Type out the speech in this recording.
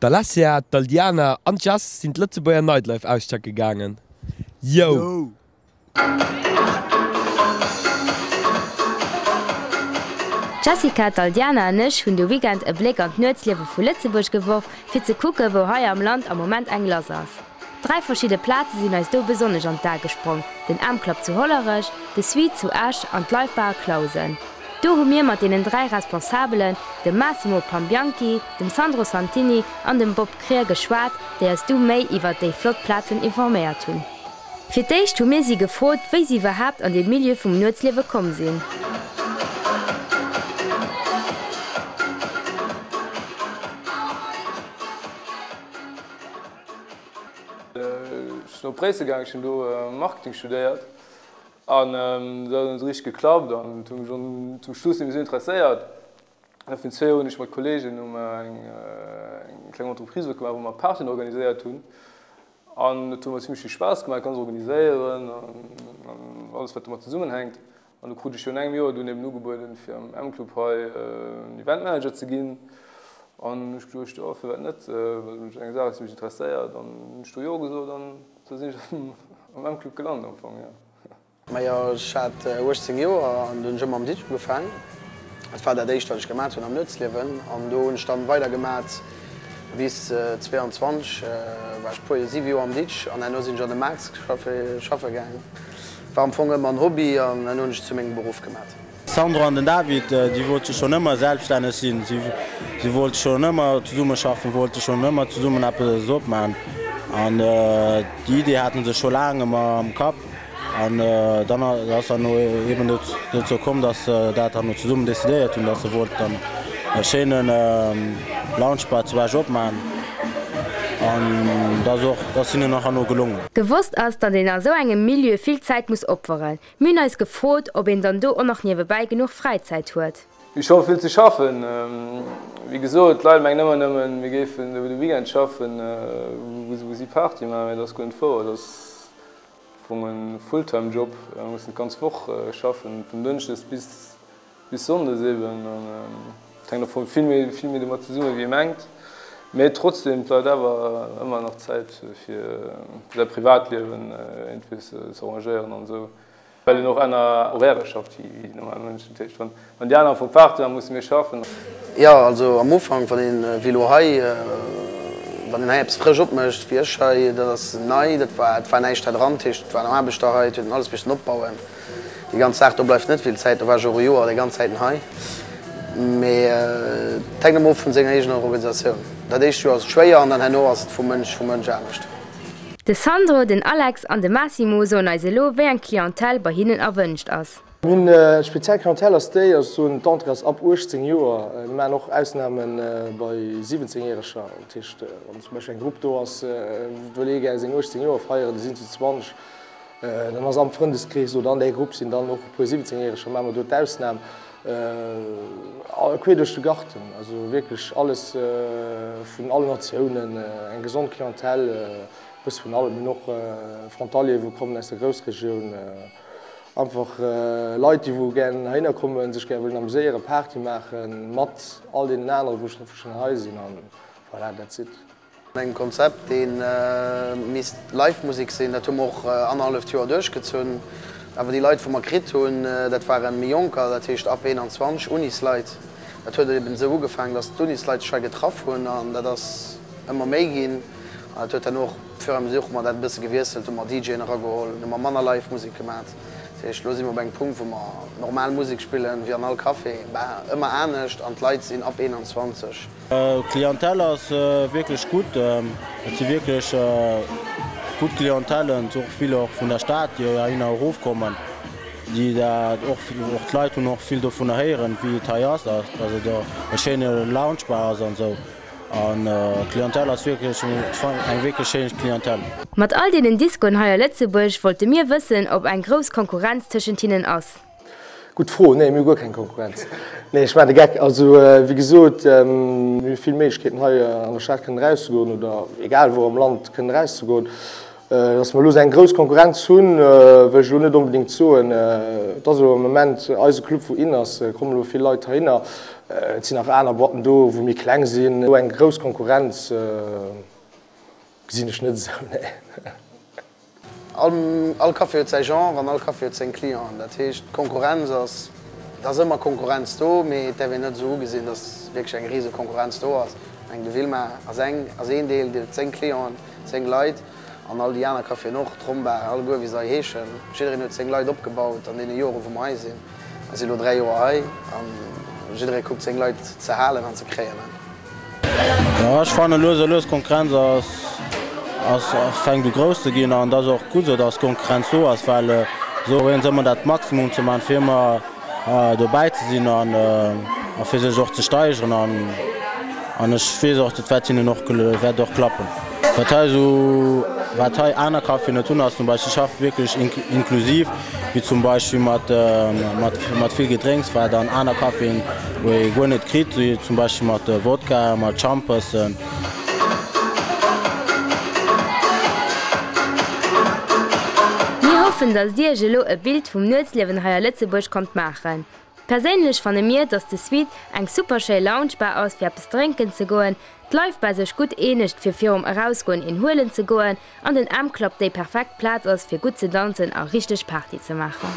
D'Alessia, d'Aldiana an d'Jess sinn d'Lëtzebuerger Nightlife auschecke gaangen. Yo! D'Jessica, d'Aldiana an ech hunn de Weekend e Bléck an d'Nuetsliewe vu Lëtzebuerg geworf, fir ze kucke wou hei am Land am Moment eng lass ass. Dräi verschidde Plaze sinn eis do besonnesch an d'A gesprong, den M-Club zu Hollerech, de Sweet zu Esch an d'Live Bar a Clausen. Do hu mir mat deenen 3 Responsabelen, dem Massimo Pambianchi, dem Sandro Santini an dem Bob Krier geschwat, déi eis du méi iwwert déi flott Plazen informéiert hunn. Fir d'éischt hu mir si gefrot, wéi si iwwerhaapt an dee Milieu vum Nuetsliewe komm sinn. Ech sinn op Bréissel gaangen, ech hunn do Marketing studéiert. An dat huet net richteg geklappt an et huet mech dann zum Schluss net méi esou interesséiert. An virun zwee Joer hunn ech mat Kolleegen hu mer eng kleng Entreprise opgemaach, wou mer Partyen organiséiert hunn. An et huet mer zimmlech vill Spaass gemaach, dat Ganzt organiséieren an alles wat domat zesummenhänkt. An du krut ech virun engem Joer dunn eben ugebueden, fir am M-Club hei Eventmanager ze ginn. An hunn ech geduecht, jo firwat net, well et eng Saach ass, déi mech interesséiert. An hunn ech do jo gesot an Sou sinn ech am M-Club gelant am Fong, jo. Majo, ech hat 18 Joer an du hunn ech ëmmer am DJ ugefaang. Dat war dat éischt wat ech gemat hunn am Nuetsliewen an do hunn ech dann weider gemat bis 22, war ech puer, 7 Joer am DJ an herno sinn ech an de Max schaffe gaang. War am Fong ëmmer en Hobby an herno hunn ech et zu mengem Beruff gemat. D'Sandro an den David, déi wollte schonn ëmmer selbststänneg sinn. Si wollte schonn ëmmer zesumme schaffen, wollte schonn ëmmer zesummen eppes opmachen. An déi Idee hate se scho laang ëmmer am Kapp. An dann ass dann elo eben dozou komm, datt se dat dann elo zesummen decidéiert hunn, datt se wollten e schéine Lounge Bar zu Esch opmachen. An dat ass och, dat ass hinnen och herno gelongen. Gewosst ass, datt een a sou engem Milieu vill Zäit muss opferen. Mir hunn eis gefrot, ob een dann do och nach niewebäi genuch Fräizäit huet. Mir scho vill ze schaffen. Wéi gesot, d'Leit mengen ëmmer nëmmen, mir géifen de Weekend schaffen, wou si Party maachen, mä dat ass guer net wouer. Dat ass am Fong e Fulltime-Job. Mir mussen d'ganz Woch schaffen, vun dënschdes bis Bis Sonndes eben. An et hänkt och vill méi, vill méi domat zesummen, wéi ee mengt. Mee trotzdem bleift awer ëmmer nach Zäit fir säi Privatliewen iergendwéi ze arrangéieren an esou. Well een och aner Horairë schafft wéi déi normal Mënschen. Dat heescht, wann déi aner am Fong Party maachen, musse mir schaffen. Jo, also am Ufank, wann een wéi elo hei, wann een hei eppes frësch opmécht, wéi ech hei, dat ass nei, dat war, et war näischt hei dran, dat heescht, et waren Aarbechter hei, et huet een alles missen opbauen. Déi ganz Saach, do bleift net vill Zäit, do war ech och e Joer déi ganz Zäiten hei. Mee et hänkt ëmmer of vun senger eegener Organisatioun. Dat éischt Joer ass et schwéier an dann herno ass et vu Mënsch vu Mënsch anescht. De Sandro, den Alex an de Massimo soen eis elo, wéi eng Clientèle bei hinnen erwënscht ass. Mir hunn eng speziell Clientèle, ass déi, also soen d'Entrée ass ab 18 Joer. Mir maachen och Ausname bei 17 Järeger. Dat heescht, wann zum Beispill eng Grupp do ass, wëll ee gär seng 18 Joer feieren, déi sinn zu 20, Dann ass am Frëndeskrees oder an där Grupp sinn dann och e puer 17 Järeger, maache mer do d'Ausnam. Queer duerch de Garten, also wierklech alles vun allen Natiounen, eng gesond Clientèle, e bësse vun allem. Mir hunn och Frontalier wou kommen aus der Groussregioun, einfach Leit déi wou gären heihinner kommen, sech gär wëllen amuséieren, Party maachen mat all deenen anere wou schonn hei sinn an voilà, that's it. Engem Konzept, dee misst Live-Musek sinn. Dat hu mer och annerhalleft Joer duerchgezunn. Awer déi Leit, wou mer kritt hunn, dat ware méi Jonker, dat heescht ab 21, Unisleit. Dat huet eben esou ugefaangen, datt d'Unisleit sech hei getraff hunn an dat ass ëmmer méi ginn. An dat huet dann och fur et à mesure hu mer dat e bësse gewiesselt, hu mer DJen erageholl, hu mer manner Live-Musek gemat. Dat heescht, elo si mer op engem Punkt, wou mer normal Musek spillen, wéi an all Café, bah, ëmmer anescht an d'Leit sinn ab 21. D'Clientèle ass wierklech gutt. Et si wierklech gutt Clientèlen, och vill och vun der Stad, déi heihinner erofkommen, déi dat och, och d'Leit hunn och vill dovunner héieren, wéi et hei ass, datt et e schéine Lounge Bar ass an esou. An d'Clientèle ass wierklech, eng wierklech schéin Clientèle. Mat all deenen Discoen hei a Lëtzebuerg wollte mir wëssen, ob eng grouss Konkurrenz tëschent hinnen ass. Gutt Fro. Nee, mir hu guer keng Konkurrenz. Nee, ech maachen de Geck. Also, wéi gesot, mir hu vill Méiglechkeeten hei an der Stad kënnen erauszegoen oder egal wou am Land kënnen erauszegoen. Datt mer elo esou eng grouss Konkurrenz hunn, wëll ech elo net onbedéngt soen. Et ass elo am Moment eise Club, wou in ass, kommen elo vill Leit heihinner. Et sinn nach aner Boîten do, wou méi kleng sinn. Eng grouss Konkurrenz gesinn ech net esou, nee. All Café huet säi Genre an all Café huet seng Clienten. Dat heescht, d'Konkurrenz ass, et ass ëmmer Konkurrenz do, mee et däerf een net esou ugesinn, datt wierklech eng rise Konkurrenz do ass. Ech mengen, de Wilma ass eng, ass een Deel, dee huet seng Clienten, seng Leit an all déi aner Caféen och, d'Romba, alleguer wéi se hei heeschen. Jiddereen huet seng Leit opgebaut an deene Joren, wou mer hei sinn. Mer si elo 3 Joer hei a jidderee kuckt seng Leit ze halen an ze kréien. Jo, ech fannen lues a lues d'Konkurrenz ass ass fänkt u grouss ze ginn an et ass och gutt esou, datt Konkurrenz do ass, well esou probéieren se ëmmer dat Maximum ze man fir ëmmer dobäi ze sinn an a fir sech och ze steigeren an an ech weess och, dat wäert hinnen och wäert och klappen. Wat hei esou wat hei aner Caféen net hunn ass zum Beispill, si schaffe wierklech inklusiv, wéi zum Beispill mat mat vill Gedrénks, wat an aner Caféen wou ee guer net kritt, wéi zum Beispill mat Wodka, mat Schampes. Mir hoffen, dass dir iech elo e Bild vum Nuetsliewen hei a Lëtzebuerg konnt maachen. Perséinlech fanne mir, dass de Suite eng super schéi Lounge Bar ass fir eppes drénken ze goen, d'Live Bar sech gutt eenegt fir virum erausgoen een huelen ze goen an den M-Club déi perfekt Plaz ass fir gutt ze danzen a richteg Party ze maachen.